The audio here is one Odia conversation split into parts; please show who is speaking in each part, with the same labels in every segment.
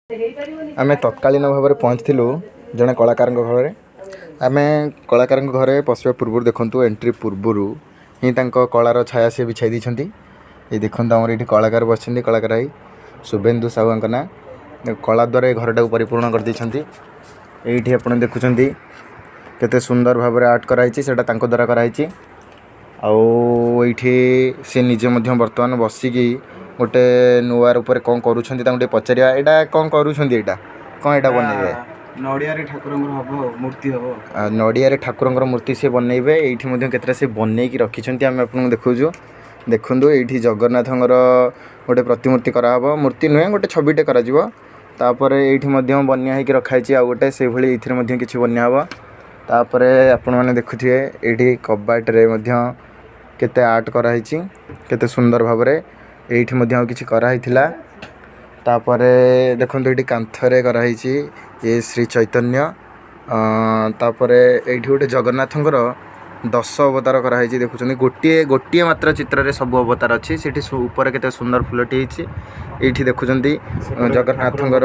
Speaker 1: ଆମେ ତତ୍କାଳୀନ ଭାବରେ ପହଞ୍ଚିଥିଲୁ ଜଣେ କଳାକାରଙ୍କ ଘରେ। ଆମେ କଳାକାରଙ୍କ ଘରେ ପଶିବା ପୂର୍ବରୁ ଦେଖନ୍ତୁ, ଏଣ୍ଟ୍ରି ପୂର୍ବରୁ ହିଁ ତାଙ୍କ କଳାର ଛାୟା ସେ ବିଛାଇ ଦେଇଛନ୍ତି। ଏଇ ଦେଖନ୍ତୁ, ଆମର ଏଇଠି କଳାକାର ବସିଛନ୍ତି। କଳାକାର ଭାଇ ଶୁଭେନ୍ଦୁ ସାହୁଙ୍କ ନାଁ। କଳା ଦ୍ୱାରା ଏ ଘରଟାକୁ ପରିପୂର୍ଣ୍ଣ କରିଦେଇଛନ୍ତି। ଏଇଠି ଆପଣ ଦେଖୁଛନ୍ତି, କେତେ ସୁନ୍ଦର ଭାବରେ ଆର୍ଟ କରାହେଇଛି। ସେଇଟା ତାଙ୍କ ଦ୍ୱାରା କରାହେଇଛି। ଆଉ ଏଇଠି ସେ ନିଜେ ମଧ୍ୟ ବର୍ତ୍ତମାନ ବସିକି ଗୋଟେ ନୂଆ ରୂପରେ କ'ଣ କରୁଛନ୍ତି, ତାଙ୍କୁ ଟିକେ ପଚାରିବା। ଏଇଟା କ'ଣ କରୁଛନ୍ତି? ଏଇଟା କ'ଣ ଏଇଟା ବନେଇବେ?
Speaker 2: ନଡ଼ିଆରେ ଠାକୁରଙ୍କର ହବ, ମୂର୍ତ୍ତି ହବ।
Speaker 1: ନଡ଼ିଆରେ ଠାକୁରଙ୍କର ମୂର୍ତ୍ତି ସେ ବନେଇବେ। ଏଇଠି ମଧ୍ୟ କେତେଟା ସେ ବନେଇକି ରଖିଛନ୍ତି, ଆମେ ଆପଣଙ୍କୁ ଦେଖାଉଛୁ। ଦେଖନ୍ତୁ, ଏଇଠି ଜଗନ୍ନାଥଙ୍କର ଗୋଟେ ପ୍ରତିମୂର୍ତ୍ତି କରାହେବ। ମୂର୍ତ୍ତି ନୁହେଁ, ଗୋଟେ ଛବିଟେ କରାଯିବ। ତାପରେ ଏଇଠି ମଧ୍ୟ ବନିଆ ହେଇକି ରଖାହେଇଛି ଆଉ ଗୋଟେ। ସେଇଭଳି ଏଇଥିରେ ମଧ୍ୟ କିଛି ବନିଆ ହେବ। ତାପରେ ଆପଣମାନେ ଦେଖୁଥିବେ, ଏଇଠି କବାଟରେ ମଧ୍ୟ କେତେ ଆର୍ଟ କରାହେଇଛି, କେତେ ସୁନ୍ଦର ଭାବରେ। ଏଇଠି ମଧ୍ୟ ଆଉ କିଛି କରାହେଇଥିଲା। ତାପରେ ଦେଖନ୍ତୁ, ଏଇଠି କାନ୍ଥରେ କରାହେଇଛି ଏ ଶ୍ରୀ ଚୈତନ୍ୟ। ତାପରେ ଏଇଠି ଗୋଟେ ଜଗନ୍ନାଥଙ୍କର 10 ଅବତାର କରାହେଇଛି। ଦେଖୁଛନ୍ତି, ଗୋଟିଏ ଗୋଟିଏ ମାତ୍ର ଚିତ୍ରରେ ସବୁ ଅବତାର ଅଛି। ସେଠି ଉପରେ କେତେ ସୁନ୍ଦର ଫୁଲଟି ହେଇଛି। ଏଇଠି ଦେଖୁଛନ୍ତି, ଜଗନ୍ନାଥଙ୍କର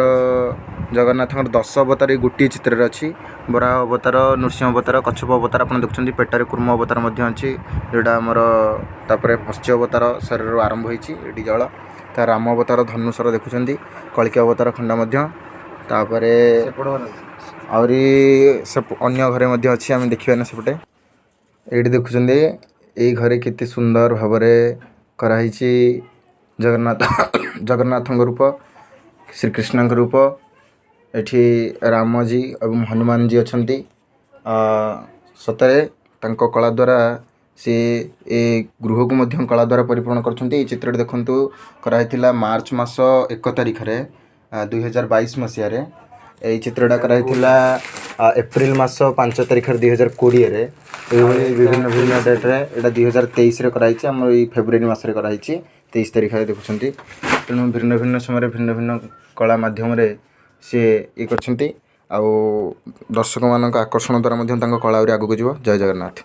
Speaker 1: 10 ଅବତାର ଏଇ ଗୋଟିଏ ଚିତ୍ରରେ ଅଛି। ବରାହ ଅବତାର, ନୃସିଂହ ଅବତାର, କଚ୍ଛପ ଅବତାର। ଆପଣ ଦେଖୁଛନ୍ତି, ପେଟରେ କୁର୍ମ ଅବତାର ମଧ୍ୟ ଅଛି, ଯେଉଁଟା ଆମର। ତାପରେ ମତ୍ସ୍ୟ ଅବତାର, ଶରୀରରୁ ଆରମ୍ଭ ହେଇଛି ଏଠି ଜଳ। ତା ରାମ ଅବତାର ଧନୁଶର ଦେଖୁଛନ୍ତି, କଳ୍କି ଅବତାର ଖଣ୍ଡା ମଧ୍ୟ। ତାପରେ
Speaker 2: ସେପଟ ଘରେ ଅଛି।
Speaker 1: ଆହୁରି ସେ ଅନ୍ୟ ଘରେ ମଧ୍ୟ ଅଛି, ଆମେ ଦେଖିବା ନା ସେପଟେ। ଏଇଠି ଦେଖୁଛନ୍ତି, ଏଇ ଘରେ କେତେ ସୁନ୍ଦର ଭାବରେ କରାହେଇଛି ଜଗନ୍ନାଥଙ୍କ ରୂପ, ଶ୍ରୀକୃଷ୍ଣଙ୍କ ରୂପ। ଏଠି ରାମଜୀ ଏବଂ ହନୁମାନଜୀ ଅଛନ୍ତି। ସତରେ ତାଙ୍କ କଳା ଦ୍ୱାରା ସେ ଏ ଗୃହକୁ ମଧ୍ୟ କଳା ଦ୍ୱାରା ପରିପୂର୍ଣ୍ଣ କରୁଛନ୍ତି। ଏଇ ଚିତ୍ରଟି ଦେଖନ୍ତୁ, କରାହେଇଥିଲା ମାର୍ଚ୍ଚ ମାସ 1 ତାରିଖରେ 2022 ମସିହାରେ। ଏଇ ଚିତ୍ରଟା କରାହେଇଥିଲା ଏପ୍ରିଲ ମାସ 5 ତାରିଖରେ 2020ରେ। ଏଇଭଳି ବିଭିନ୍ନ ଭିନ୍ନ ଡେଟ୍ରେ। ଏଇଟା 2023ରେ କରାହେଇଛି, ଆମର ଏଇ ଫେବୃଆରୀ ମାସରେ କରାହେଇଛି, 23 ତାରିଖରେ ଦେଖୁଛନ୍ତି। ତେଣୁ ଭିନ୍ନ ଭିନ୍ନ ସମୟରେ ଭିନ୍ନ ଭିନ୍ନ କଳା ମାଧ୍ୟମରେ ସିଏ ଇଏ କରିଛନ୍ତି ଆଉ ଦର୍ଶକମାନଙ୍କ ଆକର୍ଷଣ ଦ୍ୱାରା ମଧ୍ୟ ତାଙ୍କ କଳା ଆହୁରି ଆଗକୁ ଯିବ। ଜୟ ଜଗନ୍ନାଥ।